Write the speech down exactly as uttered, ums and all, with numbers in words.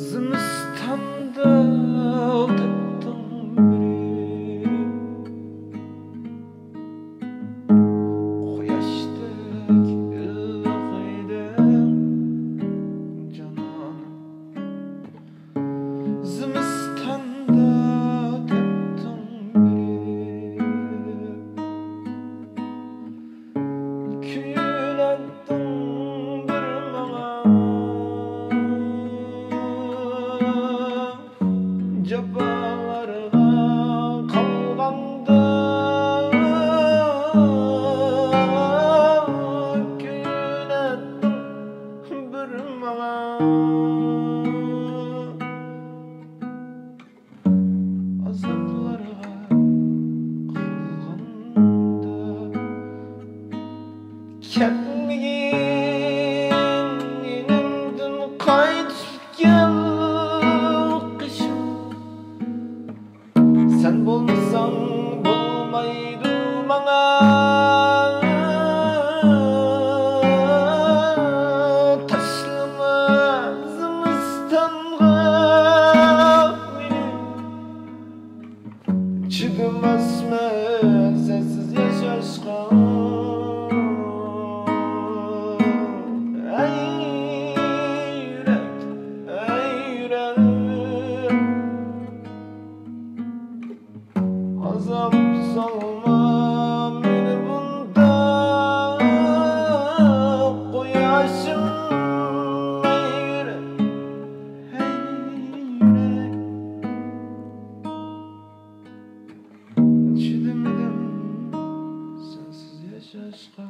زىمىستاندا تەپتىڭ بىر قۇياشتەك ئىللىق ئىدىڭ، جانانىم. زىمىستاندا تەپتىڭ بىر كۈيلەتتىڭ بىر ماڭا، جاپالارغا قالغاندا كۈيلەتتىڭ بىر ماڭا. ئازابلارغا قالغاندا، كەتمىگىن يېنىمدىن قايتىپ كەل قېشىم. سەن بولمىساڭ بولمايدۇ ماڭا. تاشلىما زىمىستانغا مېنى، چىدىماسمەن سەنسىز ياشاشقا. ئەي يۈرەك، ئەي يۈرەك، ئازاب سالما مېنى بۇنداق، قۇياشىم، ئەي يۈرەك، ئەي يۈرەك. چىدىمىدىم سەنسىز ياشاشقا.